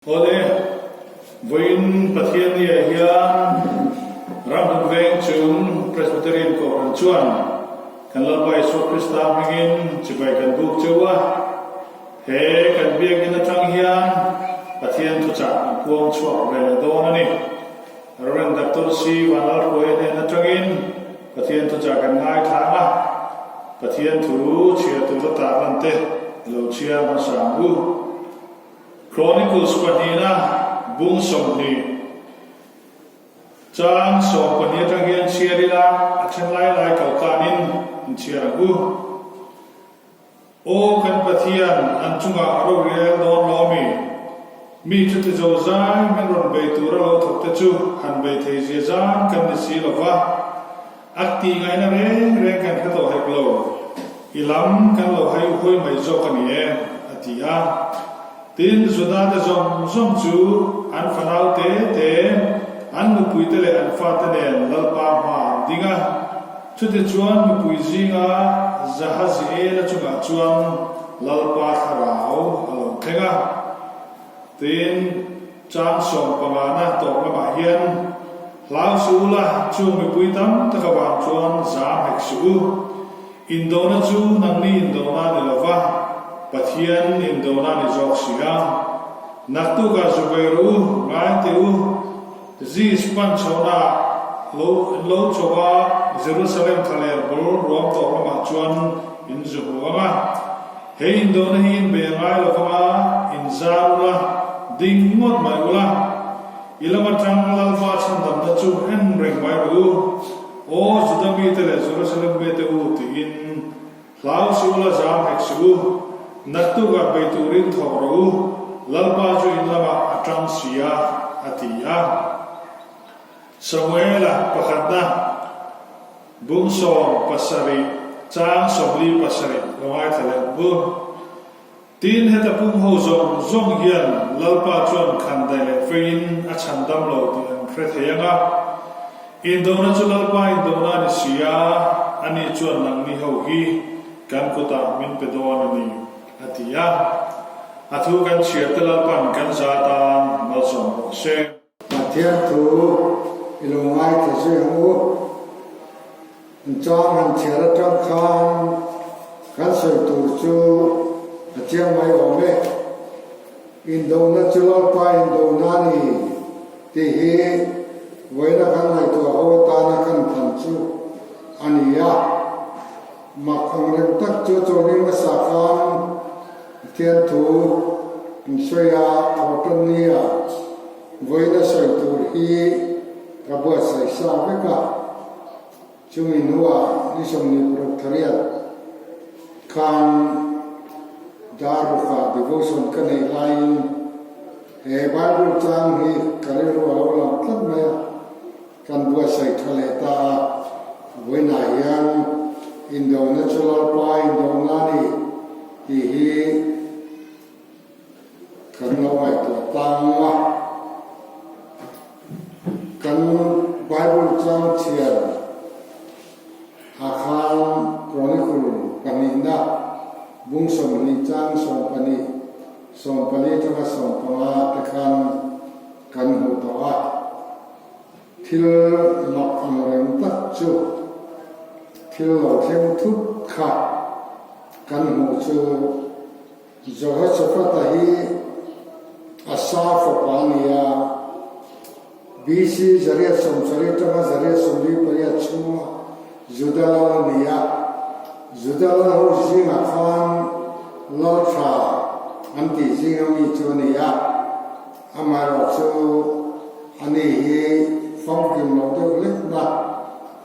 Awle, vawiin Pathianniah hian Ramhlun Veng chung Presbyterian Kohhran chuan kan Lalpa Isua Krista hmingin chibai kan buk cheu a. He kan biakinn atang hian Pathian thuchah kan puang chhuak ve leh dawn a ni. Rev. Doctor C. Vanlalhruaia hnen atangin Pathian thuchah kan ngaithlang a, Pathian thu chhiar tur a tarlan te lo chhiar hmasa ang u. Chronicles pahnihna bung 20 chang 14 atang hian chhiar ila a then lai lai kalkanin in chhiar ang u. Aw kan Pathian, an chungah rorel dawn lo mi? Mi chuti zo zai min rawn bei tura lo thawk te chu han bei thei zia zan kan ni si lo va, a tih ngaihna reng reng kan hre tawh hek lo. I lam kan lo hai uhawi mai zawk a ni e, a ti a. Tin, Juda te zawng zawng chu an fanau te te, an nupui te leh an fate nen Lalpa hmaah an ding a. Chutichuan mipui zinga Jahaziela chungah chuan Lalpa thlarau a lo thleng a. Tin, chang sawmpangana tawp lamah hian, Hlau suh ula, chung mipui tam tak avang chuan zam hek suh u. Indona chu nangni indona ni lova, Pathian indona ni zawk si a. Naktukah zu bei rawh u, ngai teh u. Zis pan chhohnaah lo an lo chho a, Jerusalem thlaler bul ruam tawh lamah chuan in zu hmu ang a. He indona hi in bei a ngai lo vang a, in zar ula, ding ngawt mai ula. I lam atang Lalpa chhandamna chu en reng mai rawh u, Aw Juda mite leh Jerusalem mite u, tiin Hlau suh ula zam hek suh u, naktukah bei turin thawk rawh u, Lalpa chu in lamah a tang si a, a ti a. Samuela pakhatna, bung 17, chang 47 lo ngaithla leh ang u. Tin, heta pum ho zawng zawng hian Lalpa chuan khan daih leh feiin a chhan dam lo tih an hre thei ang a. Indona chu Lalpa indona a ni si a, ani chuan nangni ho hi kan kutah min pe dawn a ni, a ti a. A thu kan chhiar te Lalpa'n kan za tan malsawm rawh se. Pathian thu i lo ngaithla zui ang u. An chang han chhiar atang khan kan sawi tur chu a chiang mai awm e. Indona chu Lalpa indona a ni tih hi vawiina kan ngaihtuah ho atana kan than chu a ni a. Mak ang reng tak chu chawlhni hmasa khan Pathian thu an sawi a, Thawhtanni-ah vawiina sawi tur hi ka buatsaih sa vek a, chumi hnuah ni 26 thariat khan Darbuka devotion ka neih laiin he Bible chang hi ka rilru a lo lang tlat mai a, kan buatsaih tha leh ta a, vawiinah hian indona chu Lalpa indona a ni tih hi kan lo ngaihtuah tlang a. Kan Bible chang chhiar ah khan Chronicle pahnihna bung 20 chang 12, 14 atanga 15 te khan kan hmu tawh a. Thil mak ang reng tak chu thil lo thleng thut kha kan hmuh chu Jehoshaphat-a hi Asa fapa a ni a, BC 170 atanga 148 chhunga Juda lal a ni a. Juda lal ho zingah khan lal tha an tih zinga mi chu a ni a, amaherawhchu ani hi famkim lo deuh hlekna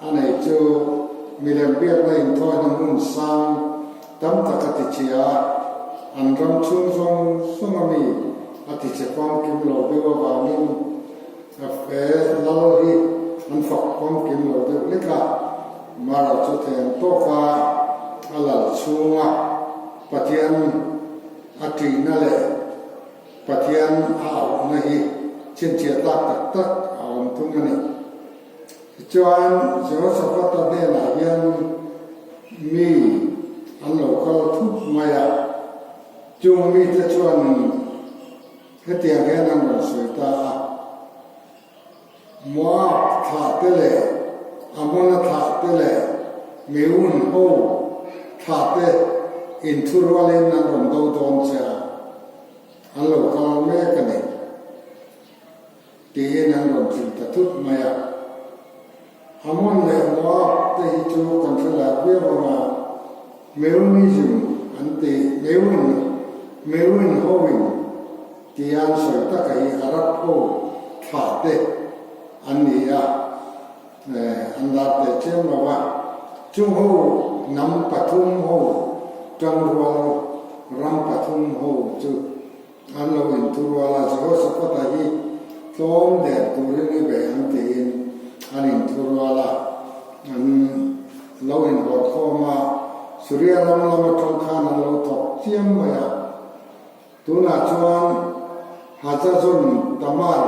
a nei chu milem biakna inthawina hmun sang Tam tak a ti che a, an ram chhung zawng zawng a mi a ti che famkim lo deuh avangin a fe lal hi an fak famkim lo deuh hlek a, Mara chu thei ang tawk a a lal chhung a Pathian a ṭihna leh Pathian a auhna hi chhinchhiah tlak tak tak a awm thung a ni. Tichuan, Jehoshaphat-a hnenah hian mi an lo kal thup mai a, chung mite chuan. Hetiang hian an rawn sawi ta a, Moab thlahte leh Amona thlahte leh Meun ho thlahte inthurualin an rawn do dawn che a, an lo kal mek a ni, tiin an rawn hrilh ta thut mai a. Amon leh Moab te hi chu kan hre lar viau ang a, Meunism an ti, Meun, Meun hoin tia an sawi taka hi Arab ho thlah te an ni a, an lar teh chiam lo a, chung ho hnam pathum ho tangrual ram pathum ho chu An lo inthurual a, Jehoshaphat-a hi tlawm der turin i bei ang tiin an inthurual a, an lo inhawtkhawm a, Suria ram lam atang khan an lo thawk chiam mai a. Tunah chuan Hazazon Tamar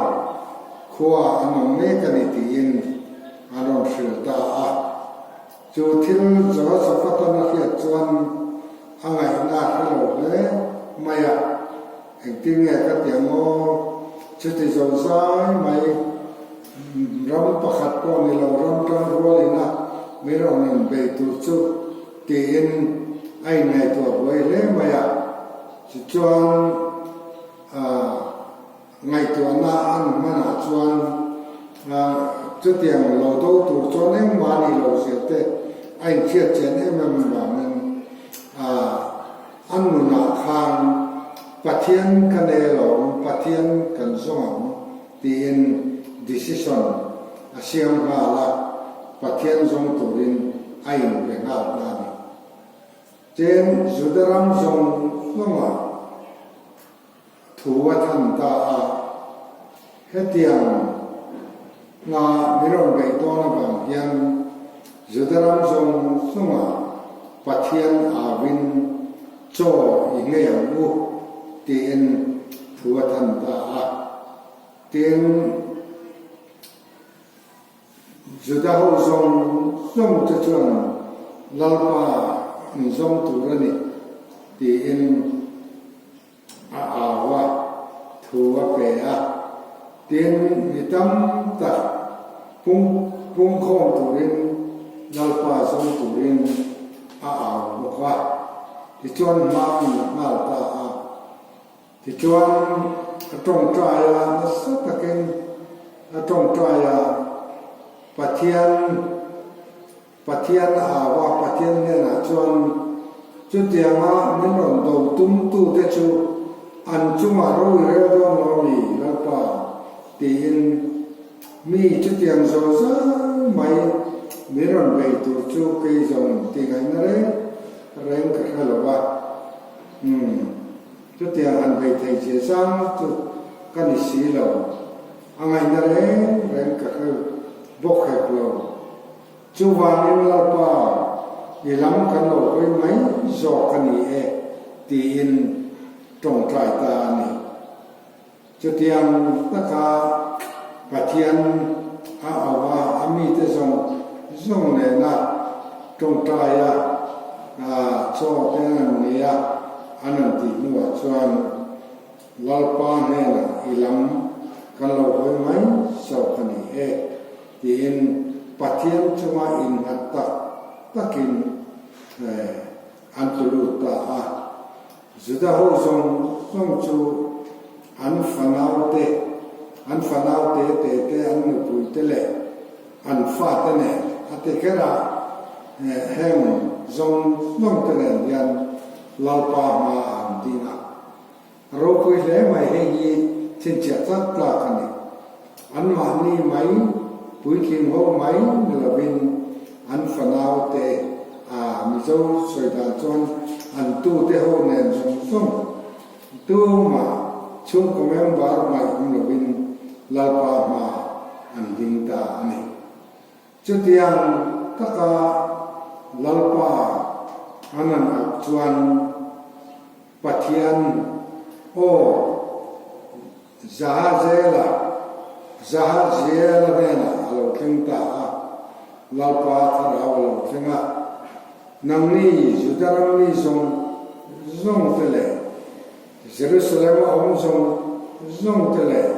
khua an awm mek a ni tiin an rawn hrilh ta a. Chu thil Jehoshaphat-a'n a hriat chuan a ngaihna a hre lo hle mai a, Engtin nge ka ti ang aw? Chuti zo zai mai, ram pakhat pawh ni lo, ram tang rual ina min rawn inbei tur chu tiin a inngaihtuah buai hle mai a. Tichuan, Ngaihtuahna an hmanah chuan chutiang lo do tur chuan engmah a nih loh zia te a inhriat chian em em avangin an nunah khan Pathian ka nei alawm, Pathian kan zawng ang tiin decision a siam nghal a, Pathian zawng turin a inpe nghal ta a ni. Tin, Juda ram zawng zawngah Thu a than ta a, hetiang hna min rawn beih dawn avang hian Juda ram zawng zawngah Pathian auin chaw i ngei ang u tiin thu a than ta a. Tin, Juda ho zawng zawng te chuan Lalpa in zawng tur a ni tiin, A au a, thu a pe a, tin mi tam tak pung pungkhawm turin Lalpa zawng turin a au bawk a. Tichuan hma an la nghal ta a. Tichuan a tawngtai a, nasa takin a tawngtai a, Pathian Pathian a au a, Pathian hnenah chuan chutianga min rawn do tumtute chu an chungah ro i rel dawn lo a mi, Lalpa, tiin mi chutiang zawh zai mai min rawn bei tur chu kei zawng ti ngaihna reng reng ka hre lo a. Umm, chutiang han bei thei zia zang chu ka ni si lo. A ngaihna reng reng ka hre bawk hek lo. Chuvangin Lalpa, i lam kan lo hawi mai zawk a ni e, tiin tawngtai ta a ni. Chutiang taka Pathian a auh a, a mite zawng zawng nena tawngtaia chaw te an han nei a, an han tih hnuah chuan Lalpa hnenah i lam kan lo hawi mai zawk a ni e, tiin Pathian chunga innghat tak takin an tlu lut ta a. Juda ho zawng zawng chu an fanaute, an fanau te te te, an nupuite leh an fate nen a ti kher a, heng zawng zawng te nen hian Lalpa hmaah an ding a. A ropui hle mai, hei hi chhinchhiah tlak tlak a ni. Anmahni mai, puitling ho mai ni lovin an fanau te a Mizo sawi dan chuan an tute ho nen zawng zawng tumah chhungkaw member ngaih awm lovin Lalpa hmaah an ding ta a ni. Chutiang taka Lalpa an han auh chuan Pathian aw Jahazela, Jahaziela hnenah a lo thleng ta a, Lalpa thlarau a lo thleng a, Nangni Juda ram mi zawng zawng te leh Jerusalem a awm zawng. zawng te leh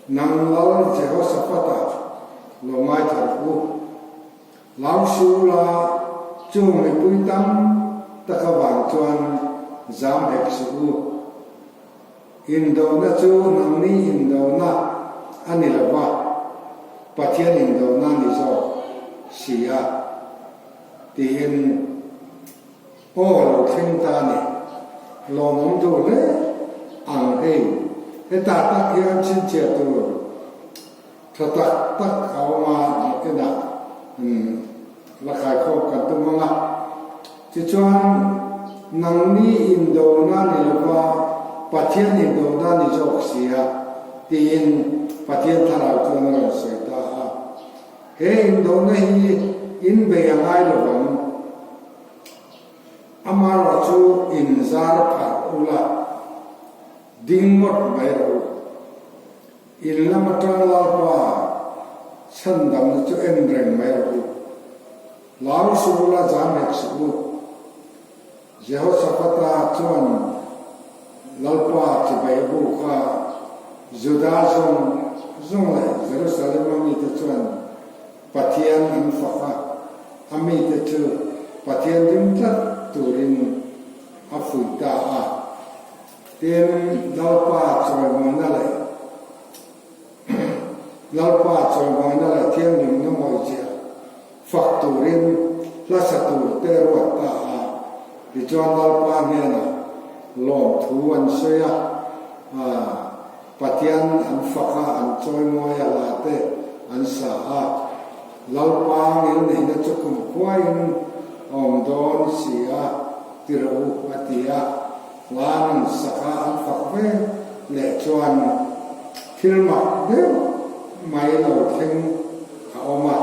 nang Lal Jehoshaphat-a lo ngaithla rawh u. Hlau suh la, chung mipui tam tak avang chuan zam hek suh u. Indona chu nangni indona a ni lo va, Pathian indona a ni zawk si a, tiin aw lo thleng ta a ni. Lawmawm duh hle ang hei, hetah tak hian chhinchhiah tur Tha tak tak a awm a, nakinah la khaikhawm kan tum ang a. Tichuan, nangni indona ni lova Pathian indona ni zawk si a, tiin Pathian thlarau chuan a rawn sawi ta a. He indona hi in bei a ngai lovang. Amaherawhchu inzar pharh ula, ding ngawt mai rawh u. In lam atang Lalpa chhandamna chu en reng mai rawh u. Hlau suh ula zam hek suh u. Jehoshaphat-a chuan Lalpa chibai a buk a, Juda zawng zawng leh Jerusalem-a mite chuan Pathian an fak a, a mite chu Pathian ring tlat turin a fuih ta a. Tin, Lalpa chawimawina leh Lalpa chawimawina leh thianghlimna mawiziah fak turin hla sa tur te ruat ta a. Tichuan Lalpa hnenah lawmthu an sawi a, Pathian an fak a, an chawimawi a, hla te an sa a. Lalpa ngilneihna chu kumkhuaiin a awm dawn si a, ti rawh u, a ti a. Hlan saka an fak ve leh chuan thil mak deuh mai lo thleng a awm a.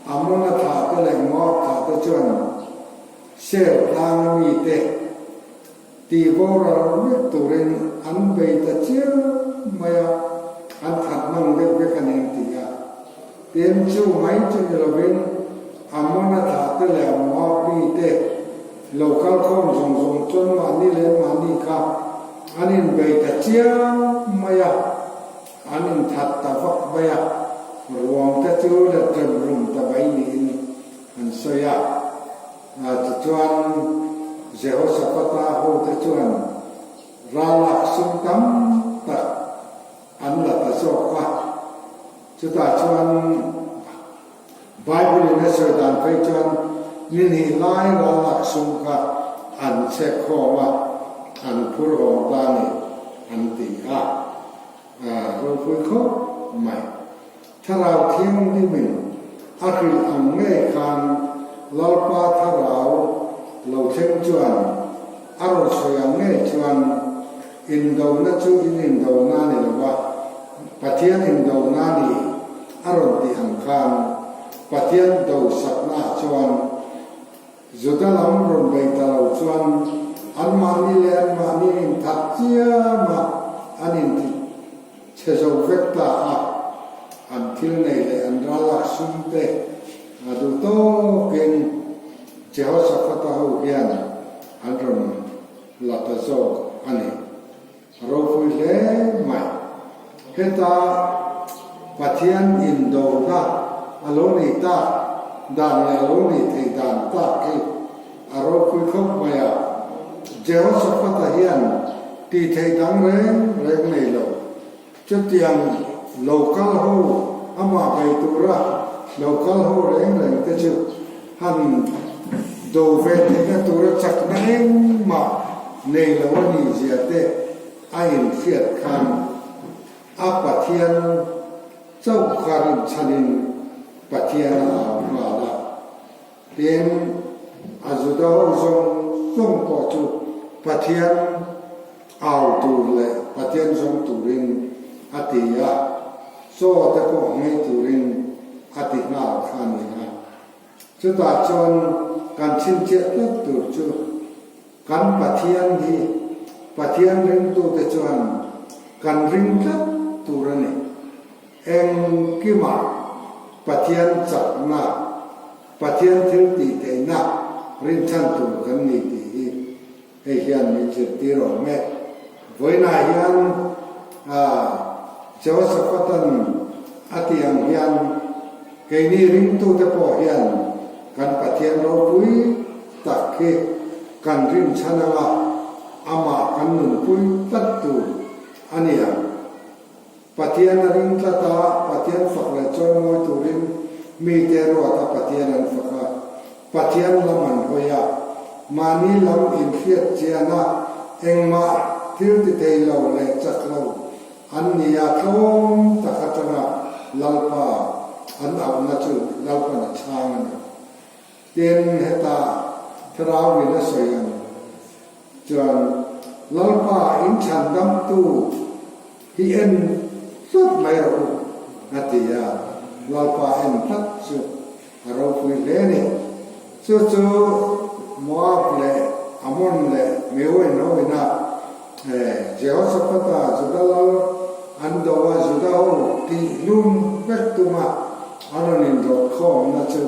Amona thlah te leh Moab thlah te chuan Ser tlanga mite tih boral vek turin an bei ta chiam mai a, an that mang deuh vek a ni an ti a. Tin, chu mai chu ni lovin Amona thlah te leh Moab mite Lo kal khawm zawng zawng chuan mahni leh mahni kha an inbei ta chiang mai a, an inthat ta vak mai a, ruang te chu la ṭem rum ta mai niin an sawi a. Tichuan Jehoshaphat-a hote chuan ral lak sum tam tak an la ta zawk a, chutah chuan Bible in a sawi dan phei chuan ni hnih lai ral lak sum kha an chhek khawm a, an phur awm ta ni an ti a, ropui khawp mai. Thlarau Thianghlimin a hrilh ang ngei khan Lalpa Thlarau lo thleng chuan a rawn sawi ang ngei chuan Indona chu in indona ni lo va, Pathian indona ni a rawn tih ang khan Pathian dosaknaah chuan Juda lam rawn bei ta lo chuan anmahni leh anmahni inthat chiam a, an inti chhe zo vek ta a, an thil nei leh an ral lak sum te a duh tawkin Jehoshaphat-a ho hian an rawn la ta zawk a ni. A ropui hle mai. Heta Pathian indona a lo nih tak dan leh a lo nih theih dan tak hi a ropui khawp mai a. Jehoshaphat-a hian tih theih dang reng reng nei lo. Chutiang lo kal ho amah bei tura lo kal ho reng reng te chu han do ve theihna tura chakna engmah nei lo a nih zia te a inhriat khan a Pathian chauh kha rinchhanin Pathian a au nghal a. Tin, a Juda ho zawng zawng pawh chu Pathian au tur leh Pathian zawng turin a ti a, chaw te pawh nghei turin a ti nghal kha a ni a. Chutah chuan kan chhinchhiah tlat tur chu kan Pathian hi Pathian ringtute chuan kan ring tlat tur a ni. Engkimah Pathian chakna, Pathian thil tih theihna rinchhan tur kan ni tih hi hei hian min zirtir awm e. Vawiinah hian. Jehoshaphat-a'n a tih ang hian keini ringtute pawh hian kan Pathian ropui tak hi kan rinchhan anga amah kan nunpui tlat tur a ni ang. Pathian a ring tlat a, Pathian fak leh chawimawi turin mite ruat a Pathian an fak a, Pathian lam an hawi a, mahni lam inhriat chian a, engmah thil ti thei lo leh chak lo an ni a, tlawm tak atanga Lalpa an auhna chu Lalpan a chhang a ni. Tin, heta Thlarauin a sawi ang chuan Lalpa inchhandamtu hi en tlat mai rawh u, a ti a. Lalpa en tlat chu a ropui hle a ni. Chu chu Moab leh Ammon leh Meoen hoina Jehoshaphat-a Juda lal an do a, Juda ho tih hlum vek tuma an rawn inrawt khawmna chu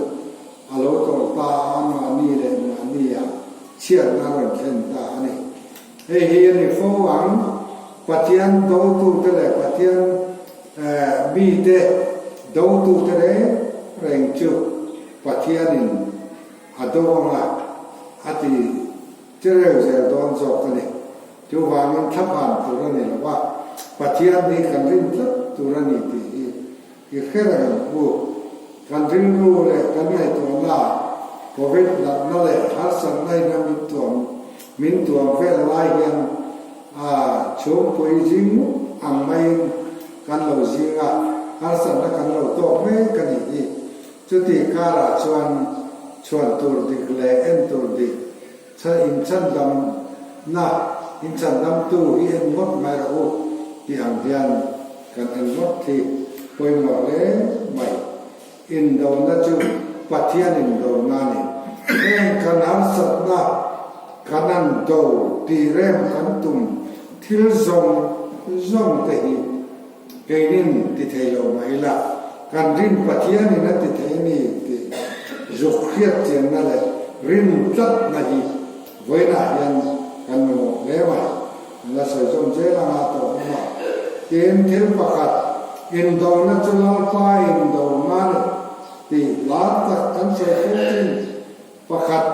a lo tawlh ta a, mahni leh mahnia chhiatna a rawn thlen ta a ni. Hei hi a ni fo ang, Pathian dotute leh Pathian mite dotute reng reng chu Pathianin a do anga a ti chereu zel dawn zawk a ni. Chuvangin thlaphan tur a ni lo va, Pathian hi kan rin tlat tur a ni tih hi i hre reng ang u. Kan rilru leh kan ngaihtuahna Covid natna leh harsatna in a min tuam min tuam vel lai hian a chhungpui zing mup ang maiin kan lo zing a, harsatna kan lo tawk mek a nih hi. Chutih karah chuan chhuan tur dik leh en tur dik Chhan inchhandamna, inchhandamtu hi en ngawt mai rawh u tih ang hian kan en ngawt hi pawimawh hle mai. Indona chu Pathian indona a ni. Heng kan harsatna kan an do tih rem kan tum thil zawng zawng te hi Keinin ti thei lo mah ila, kan rin Pathianin a ti thei a ni tih zuk hriat chianna leh rin tlatna hi vawiinah hian kan mamawh hle mai. An la sawi zawm zel anga tawh awm a. Tin, thil pakhat, indona chu Lalpa indona a ni tih lar tak kan sawi fo thin. Pakhat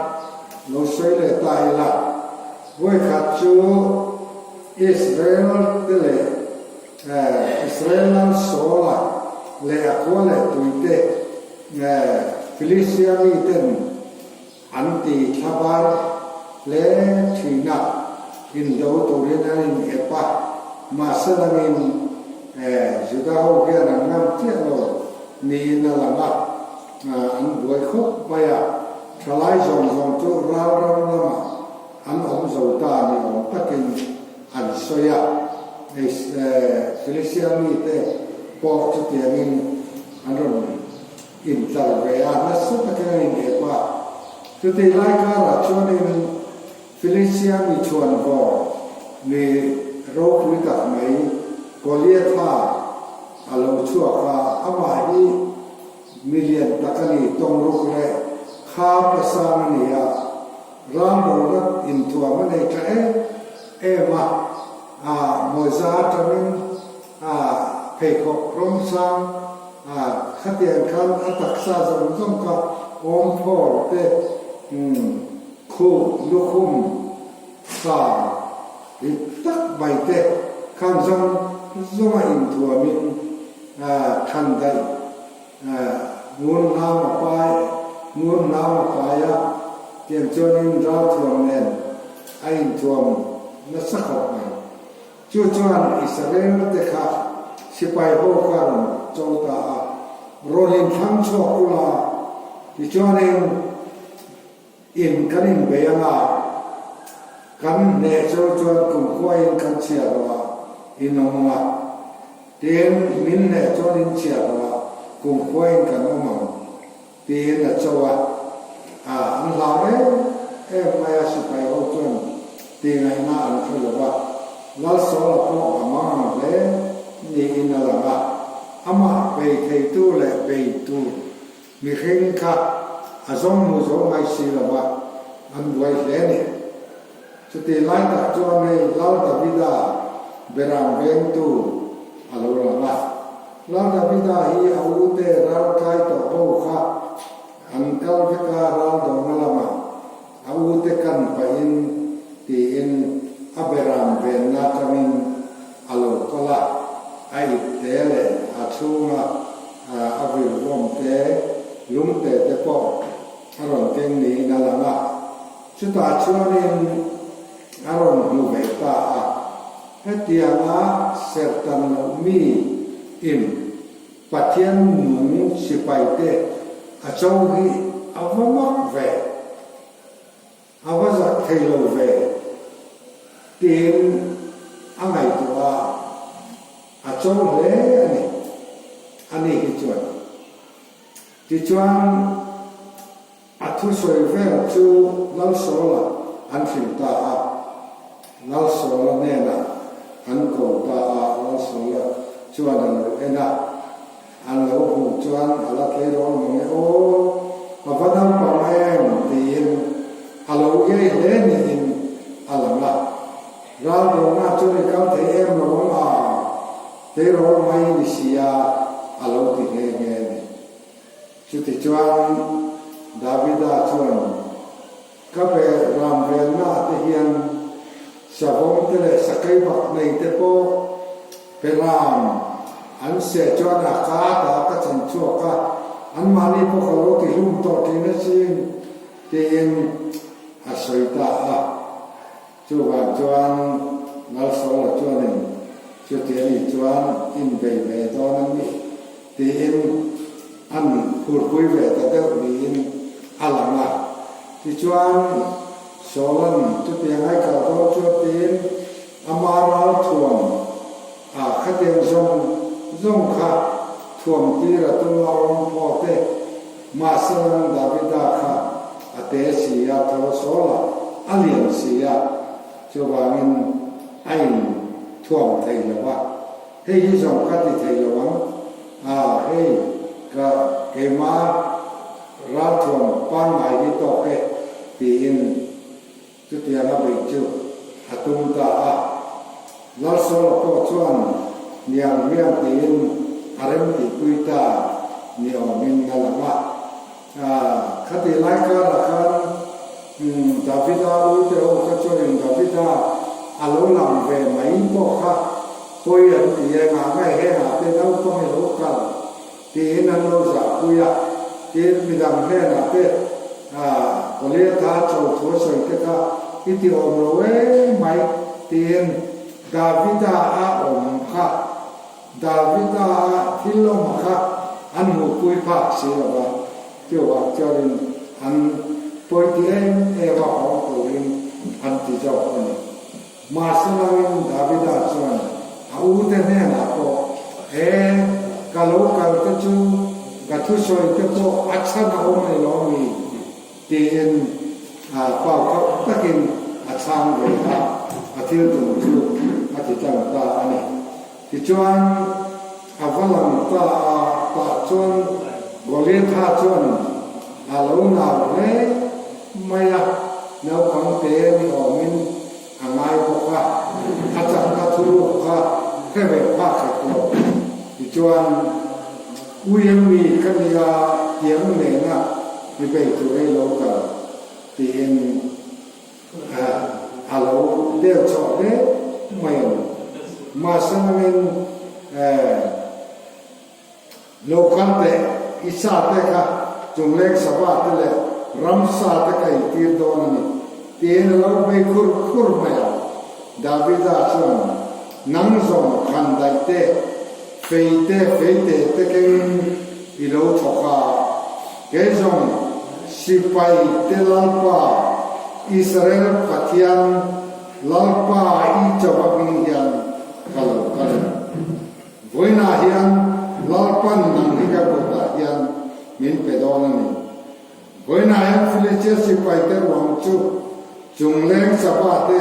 lo sawi leh ta ila, vawikhat chu Israel te leh Israel lal Saula leh a khua leh tuite Philistia miten an ti thlabar hle thin a, indo turin an in ep a, mahse langin Juda ho hian an ngam chiah lo niin a lang a. An buai khawp mai a, thalai zawng zawng chu ral ram lamah an awm zo ta ni awm takin an sawi a. Philistia mite pawh chutiangin an rawn intlar ve a, nasa takin an inep a. Chutih lai karah chuanin Philistia mi chhuanvawr mi ropui tak mai Goliatha a lo chhuak a, amah hi Mi lian tak a ni, tawngruk leh kha pasang a ni a, ramborat inthuam a nei tha em em a, a mawza atangin a pheikhawk rawng sang a khatiang khan a taksa zawng zawng kha awm phawr te khup lukhum sa rit tak mai te khan zawng zawng a inthuamin Than daih ngur nau a pai, ngur nau a pai a, tiang chuanin ralthuam nen a inthuam nasa khawp mai. Chu chuan Israel te kha sipai ho kha rawn cho ta a, rawn inthlang chhuak ula, tichuanin In kan inbei anga kan hneh chu chuan kumkhuain kan chhiar lo a, in awm ang a. Tin, min hneh chuan in chhiar lo a, kumkhuain kan awm ang, tiin a cho a. A, an hlau em em mai a, sipai ho chuan tihngaihna an hre lo va. Lalsawla pawh a mang ang hle niin a lang a, amah bei theitu leh bei tur Mihring kha a zawng hmu zo mai si lo va, an buai hle a ni. Chutih lai tak chuan hei Lal Davida Beram vengtu a lo lang a. Lal Davida hi a ute ral kai tawh ho kha an kal vek a, ral dawhna lamah a ute kan pahin tiin a beram venna atangin a lo kal a, a ipte leh a chhunga a virvawm te, lungte te pawh a rawn keng niin a lang a. Chutah chuanin a rawn hmu ve ta a, hetianga serhtan loh mi in Pathian nung sipaite a cho hi a va mak ve, a va zak thei lo ve tiin a ngaihtuah a, a cho hle a ni, a ni hi chuan. Tichuan. A thusawi vel chu Lalsawla an hrilh ta a, Lalsawla hnenah an ko ta a, Lalsawla chuan a lo en a, an lo hmuh chuan a la tleirawl mang e aw, a va naupang em tiin a lo iai hle niin a lang a, Raldownga chuan i kal thei em lo ang a, tleirawl mai ni sia a lo ti nghe nghe a ni. Chutichuan, Davida chuan, Ka ve ramvelnaah te hian savawm te leh sakei bak nei te pawh pe ram an seh chuan a ka ta ka chan chhuak a, anmahni pawh ka lo ti hlum tawh thin asin, tiin a sawi ta a. Chuvang chuan Lalsawla chuanin chuti a nih chuan inbei ve dawn a ni tiin an phurpui ve ta deuh niin a lang a. Tichuan Sawla'n chutiang ai kal dawn chuan tiin ama ral thuam a khatiang zawng zawng kha thuam tir a tum a awm phaw te. Mahselang Davida kha a te si a, tho sawl a, a lian si a, chuvangin a in thuam thei lo a. Hei hi zawng ka ti thei lo ang, a hei ka keima ralthuam pangngai hi tawk e, tiin Chutianga beih chu a tum ta a. Lalsawla pawh chuan niang hmiang tiin a remtihpui ta ni awmin a lang a. Khatih lai karah khan Davida ute ho kha chuanin Davida a lo lang ve mai pawh kha pawi an ti e, ngah nge hengah te naupang i lo kal Tiin an lo zahpui a, tin midang hnenah te Goliatha cho thu a sawi te kha i ti awm lo em mai tiin Davida a awm kha, Davida a thil awm kha an hmuhpui phak si lo va, chuvang chuanin an pawi ti em em a awm turin an ti zawk a ni. Mahse langin Davida chuan a ute hnenah pawh, E, ka lo kal te chu ka thusawi te pawh a chhan a awm ni lo mi? tiin pau khauh takin a chhang ve a, a thil tum chu a ti tlang ta a ni. Tichuan a va lang ta a, tah chuan Goliatha chuan a lo nau hle mai a, naupang te ni awmin a ngai bawk a, a chakna thuruk kha hre ve phak hek lo. Tichuan, Ui a mi ka nia tiang nena mi bei tur ei lo kal, tiin a lo deu chhuah hle mai a ni. Mahse nangin Lo kal teh, i sa te kha chungleng sava te leh ramsa te ka intir dawn a ni, tiin a lo bei khur khur mai a. Davida chuan, Nang zawng khan daih teh, fei te fei te te kengin i lo thawk a, kei zawng sipai te Lalpa, Israel Pathian Lalpa i chauh a hming hian ka lo kal e. Vawiinah hian Lalpan nang hi ka kutah hian min pe dawn a ni. Vawiinah hian Filistia sipaite ruang chu chungleng sava te,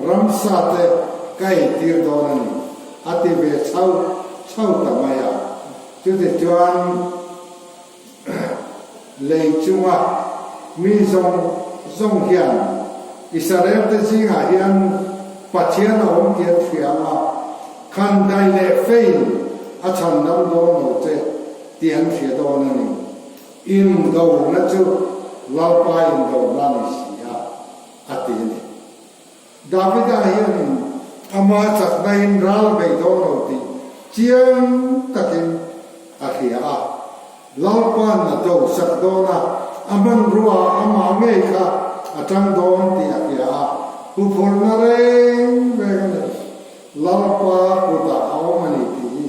ramsa te ka eitir dawn a ni, a ti ve chho chho ta mai a. Chutichuan lei chunga mi zawng zawng hian Israel te zingah hian Pathian a awm tih an hria ang a. Khandai leh fein a chhandam dawn lo che tih an hria dawn a ni. Indona chu Lalpa indona a ni si a, a ti a ni. Davida hianin ama chaknain ral bei dawn lo tih chiang takin a hria a. Lalpa'n a do sak dawn a, a hmanrua amah ngei kha a tang dawn tih a hria a, huphurhna reng reng a ni. Lalpa kutah a awm a ni tih hi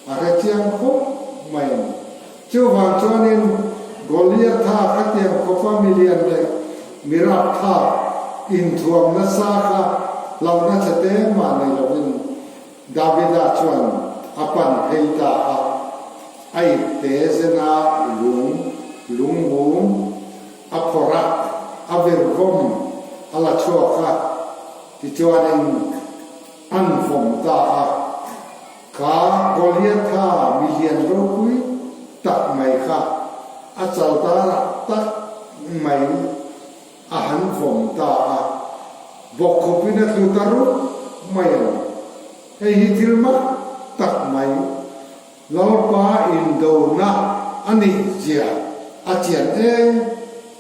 a hre chiang khawp mai a ni. Chuvang chuanin Goliatha khatiang khawpa milian leh miraptha inthuam nasa kha hlauhna chhe te mah nei lovin Davida chuan a pan phei ta a, a ipte zena lung lungmum a phawrh a, a virvawm a la chhuak a, tichuanin an vawm ta a. Kha Goliatha milian ropui tak mai kha a chaldarah tak mai a han vawm ta a, bawkkhawpin a tlu ta rup mai a ni. Hei hi thil mak tak mai, Lalpa indona a nih zia a chian em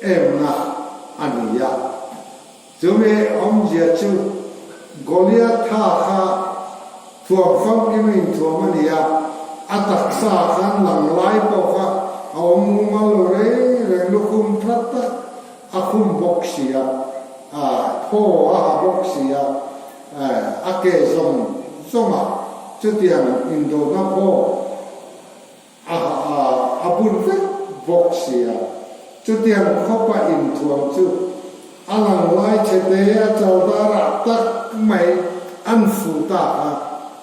emna a ni a. Chumi awmzia chu Goliatha kha thuam famkim a inthuam a ni a, a taksa khan lang lai pawh kha a awm mumal lo reng reng, lukhum tha tak a khum bawk si a, thaw a ha bawk si a, a ke zawng zawng ah chutiang indona pawh a a bun vek bawk si a. Chutiang khawpa inthuam chu a lang lai chhe te a chaldar ah tak mai an fu ta kha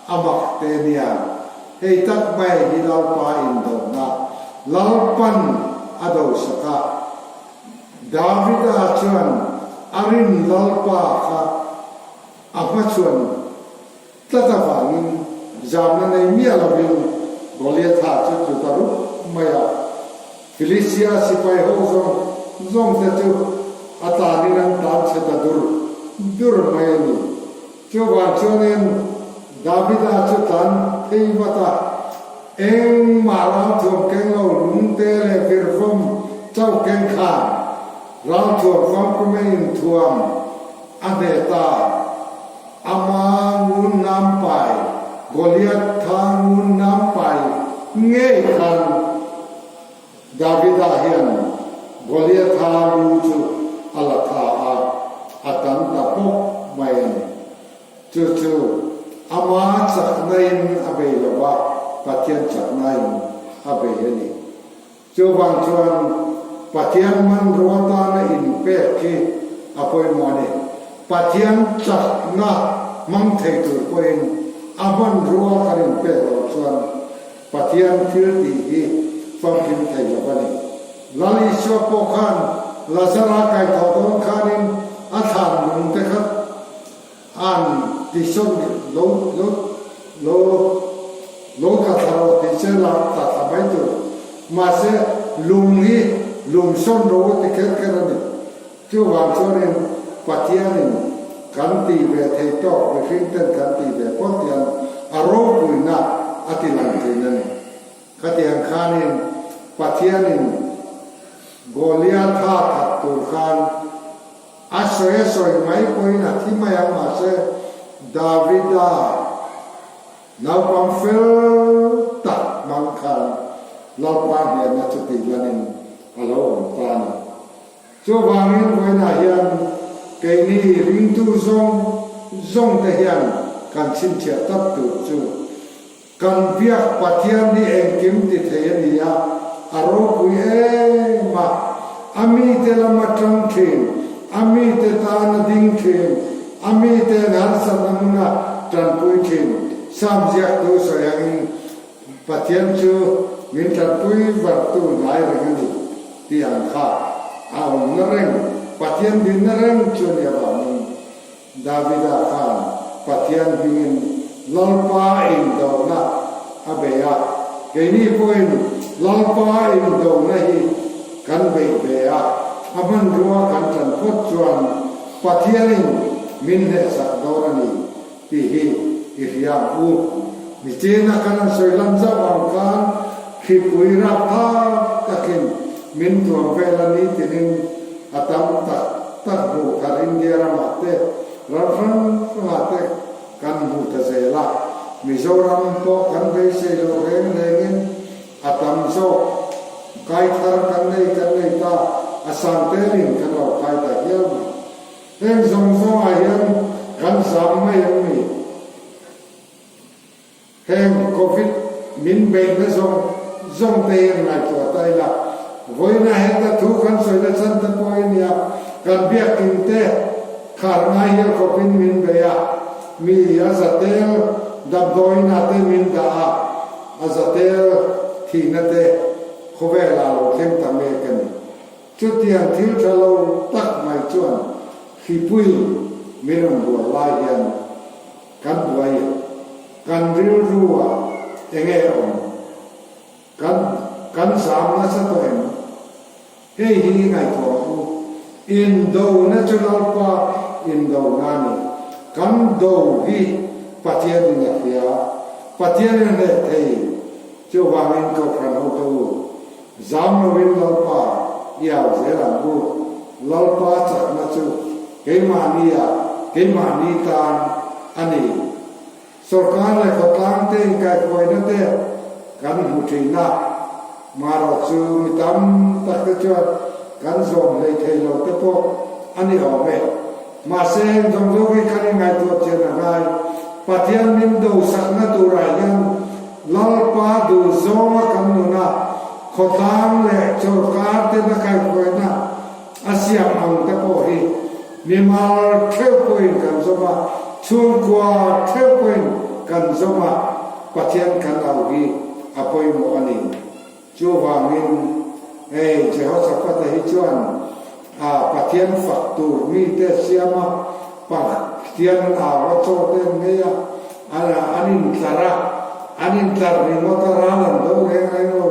a mak te nia. Hei tak mai hi Lalpa indona Lalpan a do sak a. Davida chuan a rin Lalpa kha a hmachhuan tlat avangin zamna nei miah lovin Goliatha chu tlu ta rup mai a. Filistia sipai ho zawng zawng te chu a tanin an tan chhe ta dur dur mai a ni. Chuvang chuanin Davida chu tlan phei vat a, engmah ralthuam keng lo lungte leh virvawm chauh keng khan ralthuam famkawm a inthuam a hneh ta. Ama ngun nam pai, Goliath tha ngun nam pai ngei khan Davida hian Goliatha lu chu a la tha a, a tam ta bawk mai a ni. Chu chu ama chaknain a bei lo va, Pathian chaknain a bei a ni. Chuvang chuan Pathian hmanrua tana inpek hi a pawimawh a ni. Pathian chakna hmang thei tur pawhin a hmanrua kan inpek loh chuan Pathian thil tih hi famkim thei lo a ni. Lal Isua pawh khan Lazara kaithawh dawn khanin a thlan lung te kha an tisawn lo lo lo lo tla thla rawh tih che la tla thla mai tur. Mahse lung hi lung sawn ro a ti kher kher a ni. Chuvang chuanin Pathianin kan tih ve thei tawk mihring ten kan tih ve phawt hian a ropuina a ti lang thin a ni. Khatiang khanin Pathianin Goliatha that tur khan a sawi a sawi mai pawhin a thi mai ang mahse Davida naupang fel tak hmang khan Lalpa hnenah chuti lanin a lo awm ta a ni. Chuvangin vawiinah hian keini ringtu zawng zawngte hian kan chhinchhiah tlat tur chu kan biak Pathian hi engkim ti thei a ni a, a ropui em a, a mite lam atang thin, a mite tan a ding thin, a mite'n harsatna hmuna tanpui thin, Sam ziaktu sawi angin Pathian chu min tanpui vartu hnai reng a ni tih ang kha a awmna reng, Pathian dinna reng chu a ni avangin Davida khan Pathian hmingin Lalpa indona a bei a, keini pawhin Lalpa indona hi kan beih ve a, a hmanrua kan tan phawt chuan Pathianin min hnehsak dawn a ni tih hi. i hria ang u. Nichina kan han sawi lan zauh ang khan hripui rapthlak takin min tuam vel a ni tinin a tam tak tak hmuh thar India ramah te, ram hrang hrangah te kan hmu ta zel a. Mizoram pawh kan beisei lo reng rengin a tam zawk kai thar kan nei kan nei ta, a sang telin kan lo kai ta hial mai. Heng zawng zawngah hian kan zam mai ang ni. Heng Covid min beihna zawng zawng te hian ngaihtuah ta ila, vawiina heta thu kan sawina chhan te pawh hi nia, kan biakinn te khar ngai hial khawpin min bei a, mi a za tel damdawiinah te min dah a, a za tel thihna te khawvelah lo thleng ta mek a ni. Chutiang thil tha lo tak mai chuan hripui min rawn bual lai hian kan buai em? Kan rilru ah enge awm? Kan kan zam nasa tawh em? Hei hi ngaihtuah ang u, Indona chu Lalpa indona a ni. Kan do hi Pathianin a hria, Pathianin a hneh thei. Chuvangin Kohhran hote u, zam lovin Lalpa i au zel ang u. Lalpa chakna chu keimahnia keimahni tan a ni. Sorkar leh khawtlang te inkaihhruaina te kan hmu thin a, marawh chu mi tam tak te chuan kan zawm hlei thei lo te pawh a ni awm e. Mahse heng zawng zawng hi kan inngaihtuah chian a ngai. Pathian min dosakna turah hian Lalpa duh zawnga kan nuna khawtlang leh chawlhkar tena kaihhruaina a siam ang te pawh hi mimal theuh pawhin kan zawm a, chhungkua theuh pawhin kan zawm a, Pathian kan au hi a pawimawh a ni. Chuvangin, hei Jehoshaphat-a hi chuan a Pathian fak tur mite a siam a, Pathian an au a, chaw te an ngei a, an intlar a, an intlar ringawt a, ral an do reng reng lo.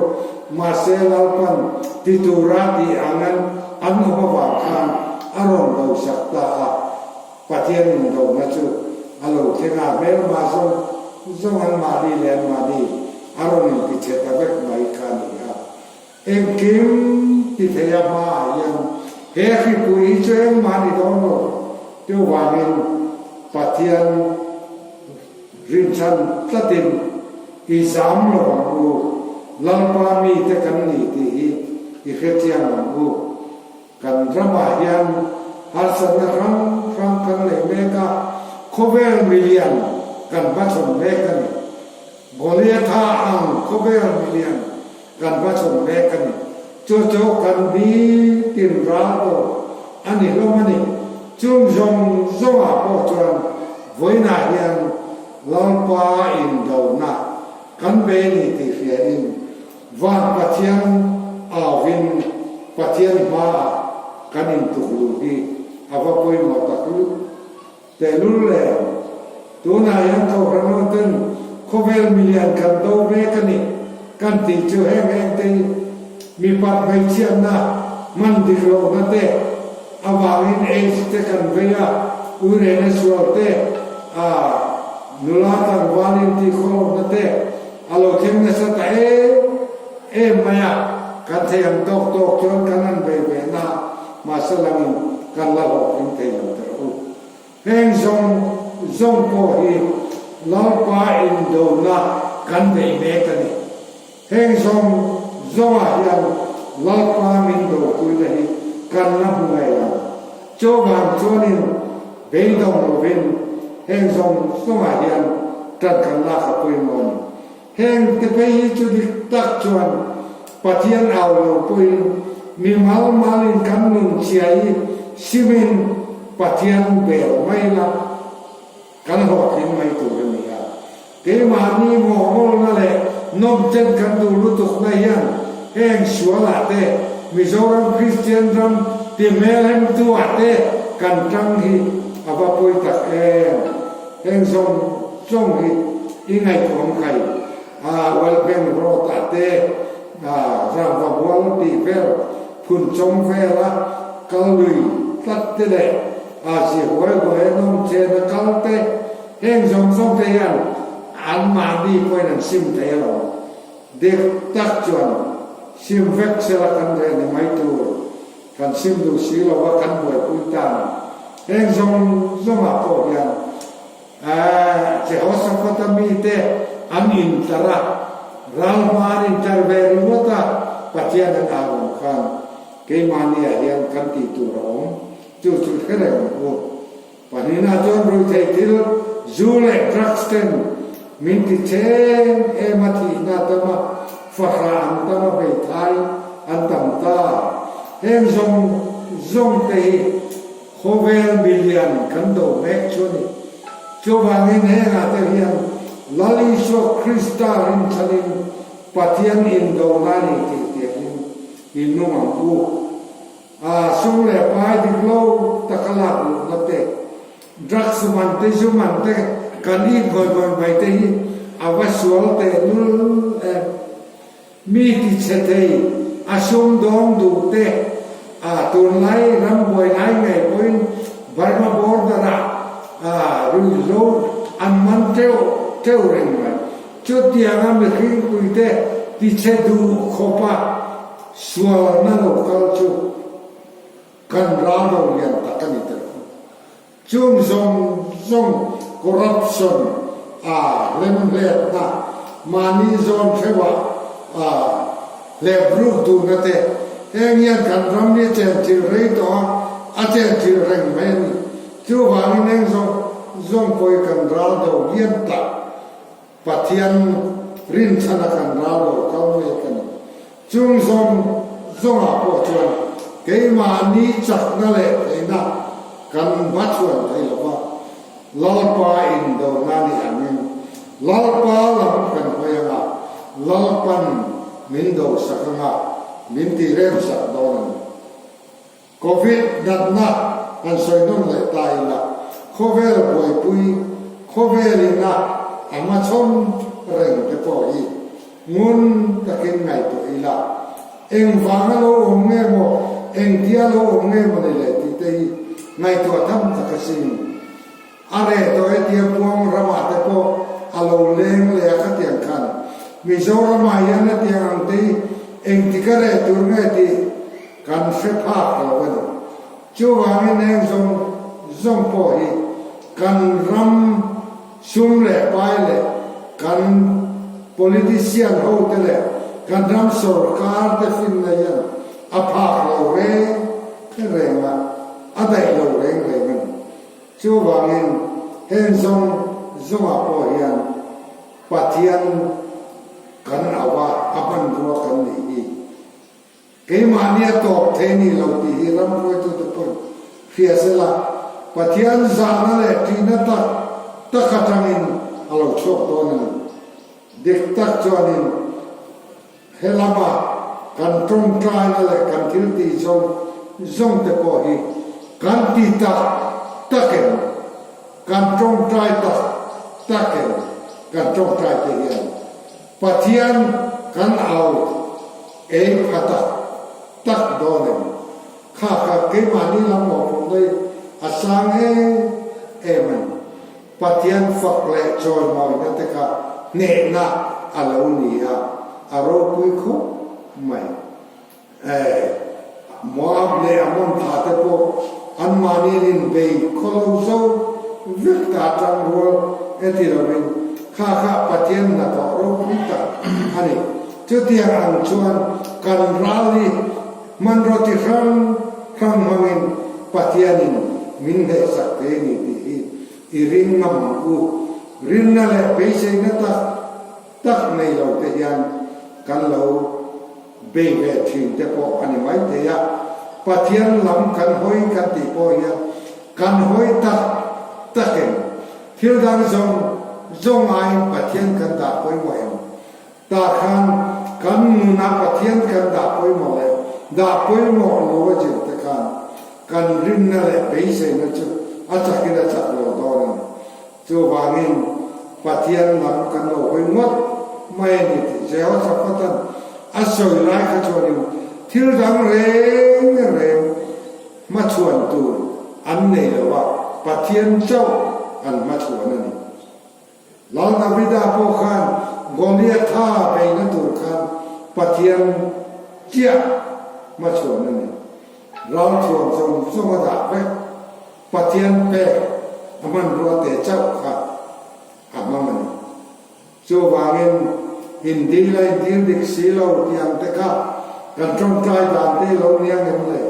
Mahse, Lalpan ti tura tih ang an an awm avang khan a rawn bosak ta a. Pathian indona chu a lo thleng a, hmelma zawng zawng an mahni leh an mahni a rawn inti chhe ta vek mai kha a ni a. Engkim ti thei a hmaah hian he hripui hi chu engmah a ni dawn lo. Chuvangin Pathian rinchhan tlatin i zam lo ang u, Lalpa mite kan ni tih hi i hrechiang ang u. Kan ramah hian harsatna hrang hrang kan nei mek a, khawvel milian kan hmachhawn mek a ni. Goliatha ang khawvel milian kan hmachhawn mek a ni. Chu chu kan nitin ral tawh a ni hlawm a ni. Chung zawng zawngah pawh chuan vawiinah hian Lalpa indona kan bei ni tih hriain Van Pathian auvin Pathian hmaah kan intukluh hi a va pawimawh tak tehlul le. Tunah hian Kohhran hoten khawvel milian kan do mek a ni kan tih chu heng heng te hi mipat hmeichhiatna hman dik lohna te avangin AIDS te kan vei a, uirehna sual te, a nula tlangval intihkhawlawmna te, A lo thleng nasa ta em em mai a, kan thei ang tawk tawk chuan kan han bei ve na, mahse langin kan la hlawhtling thei lo teh u. Heng zawng zawng pawh hi Lalpa indona kan beih mek a ni. Heng zawng zawngah hian Lalpa min dopuina hi kan la hmu ngei lo. Chuvang chuanin beidawng lovin heng zawng zawngah hian ṭan kan lak a pawimawh a ni. Heng te phei hi chu dik tak chuan Pathian au lo pawhin mi mal malin kan nun chhia hi simin Pathian bel mai la kan hlawhtling mai tur a ni a. Keimahni ngawhngawlna leh nawmchen kan duh lutukna hian heng sualah te, Mizoram Kristian ram ti hmelhemtu-ah te kan tang hi a va pawi tak em. Heng zawng zawng hi i ngaihtuahawm khai a, Wellbank Road-ah te, Rangva Mual tih vel, Phunchawng vela kal lui tlat te leh a zi huai huai a nawmchen a kal te. Heng zawng zawng te hian anmahni pawhin an sim thei alawm. Dik tak chuan sim vek sela kan reh ni mai tur. Kan sim duh si lo a, kan buaipui ta a ni. Heng zawng zawngah pawh hian Jehoshaphat-a mite an intlar a, ral hma an intlar ve ringawt a, Pathian an au ang khan keimahniah hian kan tih tur a awm. Chu chu hre reng ang u. Pahnihna chuan ruihtheih thil, zu leh drugs ten min ti cheng em a, thihna a tam a, fahrah an tam a, hmeithai an tam ta. Heng zawng zawng te hi khawvel milian kan do mek chu a ni. Chuvangin hengah te hian Lal Isua Krista rinchhanin Pathian indona a ni tih tiangin i nung ang u. A sum leh pai dik lo taka lak luhna te, drugs man te, zu man te kan it vawi vawi mai te hi a va sual teh lul em. Mi ti chhe thei, a sum dawng duh te, a tunlai rambuai lai ngei pawhin Burma border ah a ruihhlo an man teuh teuh reng mai. Chutianga mihring puite ti chhe duh khawpa Sualna lo kal chu kan ral lo lian tak a ni tel khawp. Chung zawng zawng corruption a hlemhletna, mahni zawn hreuhah a hlepruk duhna te, heng hian kan ram hi a chenchilh rei tawh a, a chenchilh reng mai a ni. Chuvangin eng zawng zawng pawh hi kan ral do lian tak. Pathian rinchhana kan ral lo kal mek a ni. Chung zawng zawngah pawh chuan keimahni chakna leh theihna kan va chhuan thei lo va, Lalpa indona ni angin Lalpa lam kan hawi anga, Lalpan min dosak anga min tihremsak dawn a ni. Covid natna han sawi nawn leh ta ila, khawvel buaipui, khawvel ina a hmachhawn reng te pawh hi ngun takin ngaihtuah ila, engvanga lo awm nge maw, engtia lo awm nge maw ni le tih te hi ngaihtuah tham tak asin. A reh tawh e tia Puang ramah te pawh a lo leng leh a khatiang khan Mizoramah hian hetiang ang te hi engtik a reh tur nge tih kan hre phak lo a ni. Chuvangin heng zawng zawng pawh hi kan ram sum leh pai leh kan politician ho te leh kan ram sorkar te finna hian a phak lo reng reng a, a daih lo reng reng a ni. Chuvangin heng zawng zawngah pawh hian Pathian kan au a, a hmanrua kan nih hi. Keimahni a tawp thei ni lo tih hi ram hruaitute pawhin hria sela, Pathian zahna leh ṭihna tak tak aṭangin a lo chhuak dawn a ni. Dik tak chuanin he lama kan ṭawngṭaina leh kan thil tih zawng zawng te pawh hi kan ti tak tak em? Kan ṭawngṭai tak tak em? Kan ṭawngṭai te hian Pathian kan au ei pha tak tak dawn em? Kha kha keimahni lam mawhphurh daih a sang em em a ni. Pathian fak leh chawimawina te kha hnehna a lo ni a, a ropui khawp mai. Moab leh Ammon thla te pawh anmahni an inbei khaw lo zo vek ta tang rual e ti lovin kha kha Pathian hnathawh ropui tak a ni. Chutiang ang chuan kan ral hi hmanraw chi hrang hrang hmangin Pathianin min hnehsak thei a ni tih hi i ring ngam ang u. Rinna leh beiseina tak tak nei lo te hian kan lo Bei ve thin te pawh a ni mai thei a, Pathian lam kan hawi kan tih pawh hian kan hawi tak tak em? Thil dang zawng zawng aiin Pathian kan dah pawimawh em? Tah khan kan nunah Pathian kan dah pawimawh leh dah pawimawh lo a zir te khan kan rinna leh beiseina chu a chakin a chak lo dawn a ni. Chuvangin Pathian lam kan lo hawi ngawt mai a ni tih Jehoshaphat-a'n a sawi lai kha chuanin thil dang reng reng hmachhuan tur an nei lo a, Pathian chauh an hmachhuan a ni. Lal Davida pawh khan Goliatha beihna tur khan Pathian chiah hmachhuan a ni. Ralthuam zawng zawng a dah vek. Pathian pek a hmanrua te chauh kha a hmang a ni. Chuvangin, indil a indil dik si lo tih ang te kha kan tawngtai dan te i lo nia ngem le?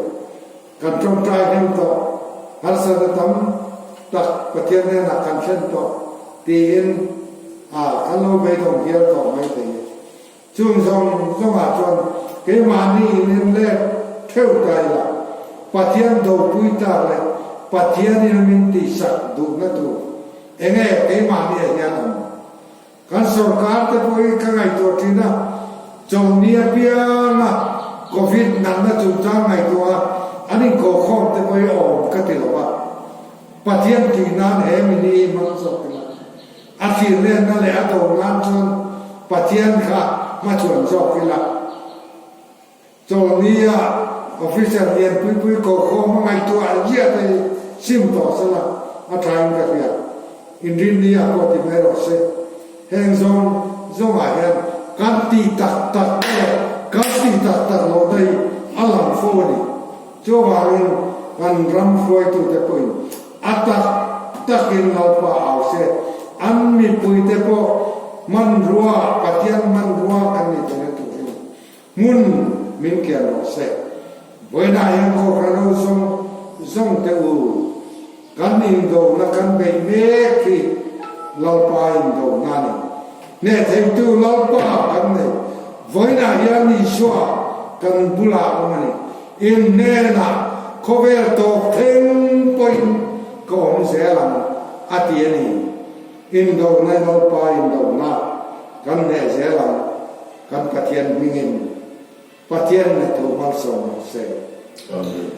Kan tawngtai hnem tawh, harsatna tam tak Pathian hnenah kan thlen tawh tiin a kan lo beidawng hial tawh mai thei e. Chung zawng zawngah chuan keimahni in en let theuh ta ila, Pathian dopui tak leh Pathianin a min tihsak duhna tur enge keimahni ah hian awm? Kan sorkar te pawh hi ka ngaihtuah thin a, chawlhni apianga Covid natna chungchang ngaihtuah a an inkhawhkhawm te pawh hi awm ka ti lo va, Pathian tih nan he mini hi hmang zawk ila. A thirlenna leh a do nan chuan Pathian kha hmachhuan zawk ila. Chawlhnia officer lian pui pui kohkhawm a ngaihtuah ziah te hi sim tawh sela a thain ka hria. Inrinni ah pawh ti mai rawh se. Heng zawng zawngah hian kan tih tak tak te leh kan tih tak tak loh te hi a lang fo a ni. Chuvangin kan ram hruaitute pawhin A tak takin Lalpa au se, an mipuite pawh hmanrua, Pathian hmanrua kan ni theihna turin hmun min kian rawh se. Vawiinah hian Kohhran ho zawng zawng te u, kan indona kan beih mek hi Lalpa indona a ni. Hneh theitu Lalpa kan nei. Vawiinah hian Isua kan bulah a awm a ni. In hnenah khawvel tawp thleng pawhin ka awm zel ang, a ti a ni. Indona Lalpa indona kan hneh zel ang, kan Pathian hmingin Pathian hnathawh malsawm rawh se. Amen.